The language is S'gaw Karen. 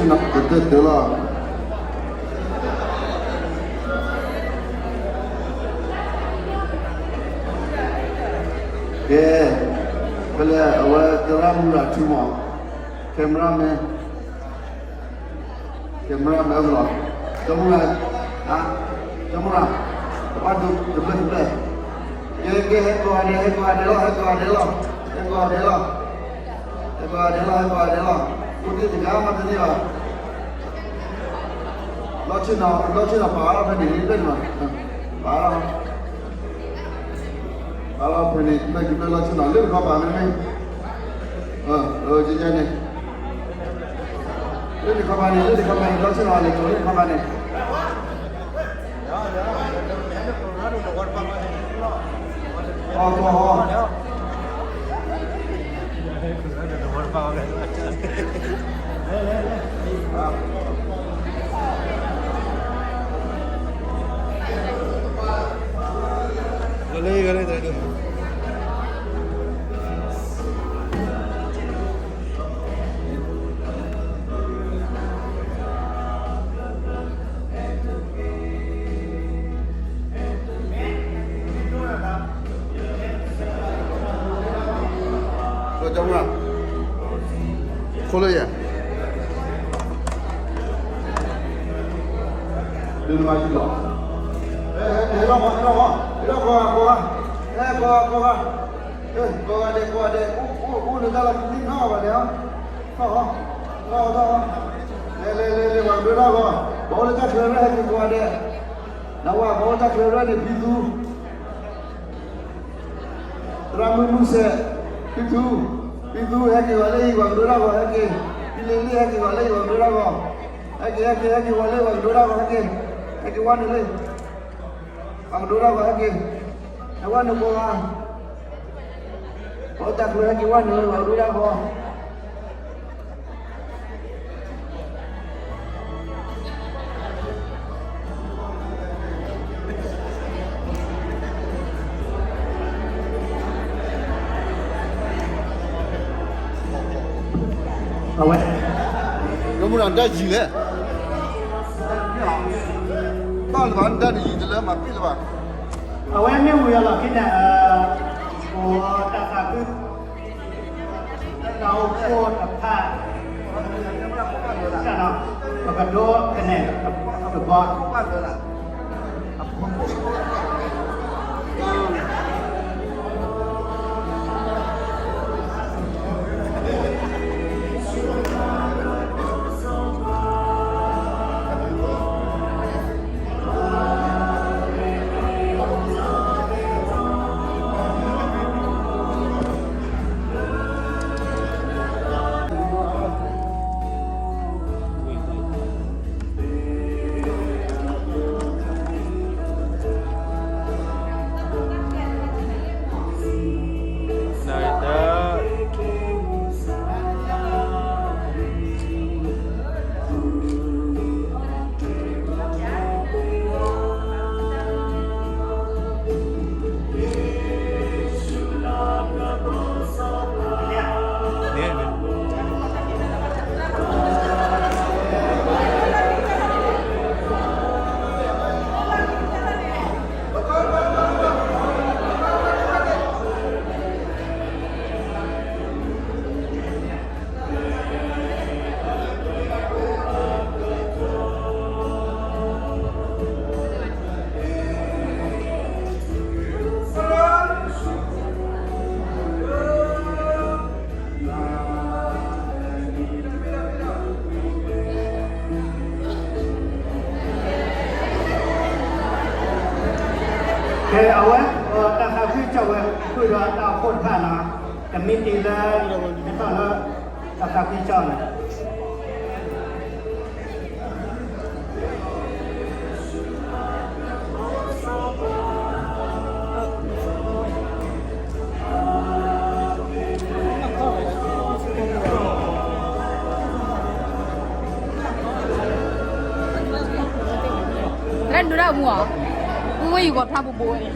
တၢ်တၢ်လီၤ. ကဲ, ဖဲလဲၣ် အဝဲသရၣ်မုၣ်ရၤထူမး, cameraman, cameraman လီၤ, ကၠီမုၢ်ရၤ, ကၠီမုၢ်ရၤ, ကဘၣ်ဒိတဖျၢၣ်တဖျၢၣ်, ကဲကဲ ဟဲကိးဂၤဒဲး ဟဲကိးဂၤဒဲးလီၤ ဟဲကိးဂၤဒဲးလီၤ, ဟဲကိးဂၤဒဲးလီၤ, ဟဲကိးဂၤဒဲးလီၤ ဟဲကိးဂၤဒဲးလီၤ, အိၣ်တ့ၢ်တဂၤမးတန့ၢ်ဘၣ်, လီၢ်ဆ့ၣ်နီၤ လီၢ်ဆ့ၣ်နီၤပာ်အါထီၣ်ဖဲန့ၣ် တဖျၢၣ်န့ၣ်ဘၣ်, ပာ်အါထီၣ် ပာ်လီၤဖဲန့ၣ် တဖျၢၣ်ခံဖျၢၣ်လီၢ်ဆ့ၣ်နီၤ လၢတခီပၤမ့မ့ၢ်, အၢ ကဲန့ၣ်, လၢတခီပၤန့ၣ် လၢတခီပၤန့ၣ် လီၢ်ဆ့ၣ်နီၤလဲၤကိးလၢတခီပၤန့ၣ်, အီၣ်ကီၢ်ဟီ ကၠီမုၢ်ရၤ, ခိၣ်လၢယဲၢ်, ဒုးနမၤယုၢ်လီၤ, ဟဲလီၤ, ဟဲလီၤ, ဟဲလီၤ, ကိးဂၤ, ကိးဂၤ, ဟဲကိးဂၤ, ကိးဂၤ, ကိးဂၤဒဲး ကိးဂၤဒဲး, အိၣ်အိၣ်အိၣ်လၢတၢ်လီၢ်ခံသ့ၣ်နီၣ်ဂၤဒဲး, ထီၣ်, ထီၣ်, ထီၣ်, လဲၤလဲၤလဲၤလဲၤ ပှၤကဒိတၢ်ဂီၤ, ပှၤအိၣ်လၢတၢ်ချၢရဲၣ်ဟဲက့ၤ ကိးဂၤဒဲး, နဝၤ ပှၤအိၣ်တၢ်ချၢရဲၣ်န့ၣ် ဖံသူ သရၣ်မုၣ်မုၢ်စဲး, ဖံသူ, ဖံသူ ဟဲက့ၤဂီၤလၢအံၤ ပှၤကဒိတၢ်ဂီၤ ဟဲက့ၤ, ဖံလ့လ့ ဟဲက့ၤဂီၤလၢအံၤ ပှၤကဒိတၢ်ဂီၤ, ဟဲက့ၤ ဟဲက့ၤ ဟဲက့ၤဂီၤလၢ ပှၤကဒိတၢ်ဂီၤ ဟဲက့ၤ, ဟဲက့ၤဝဲနုာ်လံ, ပှၤကဒိတၢ်ဂီၤ ဟဲက့ၤ, ဟဲဝဲနုာ်ကိးဂၤ, ပှၤအိၣ်တၢ်ချၢ ဟဲက့ၤဝဲနုာ်လံ ပှၤကဒိတၢ်ဂီၤ အဝဲ, ကၠီမုၢ်ရၤ နတၢ်ယံၤလဲၣ်, ဘၣ်လၢၤဘၣ် နတၢ်တယံၤတလၢမၤပ့ၣ်လၢၤဘၣ်, အဝဲမ့ၢ်ဝံၤအလီၢ်ခံန့ၣ်, အိၣ်တၢ်သးခု တၢ်အိၣ်ဖှိၣ်တဖၣ်, ပကဒိကနၣ်တဘျီ ကဲ အဝဲ တၢ်သးခုကစီၣ်ဝဲ ဃုာ်ဒီးတၢ်အိၣ်ဖှိၣ်တဖၣ်နီၤ, တမံၤတံၤလၢ ဟဲထီၣ်လၢ တၢ်သးခုကစီၣ်န့ၣ် လၢနဒိတၢ်မူအီၤ, ဝဲယဂီၤဖျါဘိဘိဝဲန့ၣ်,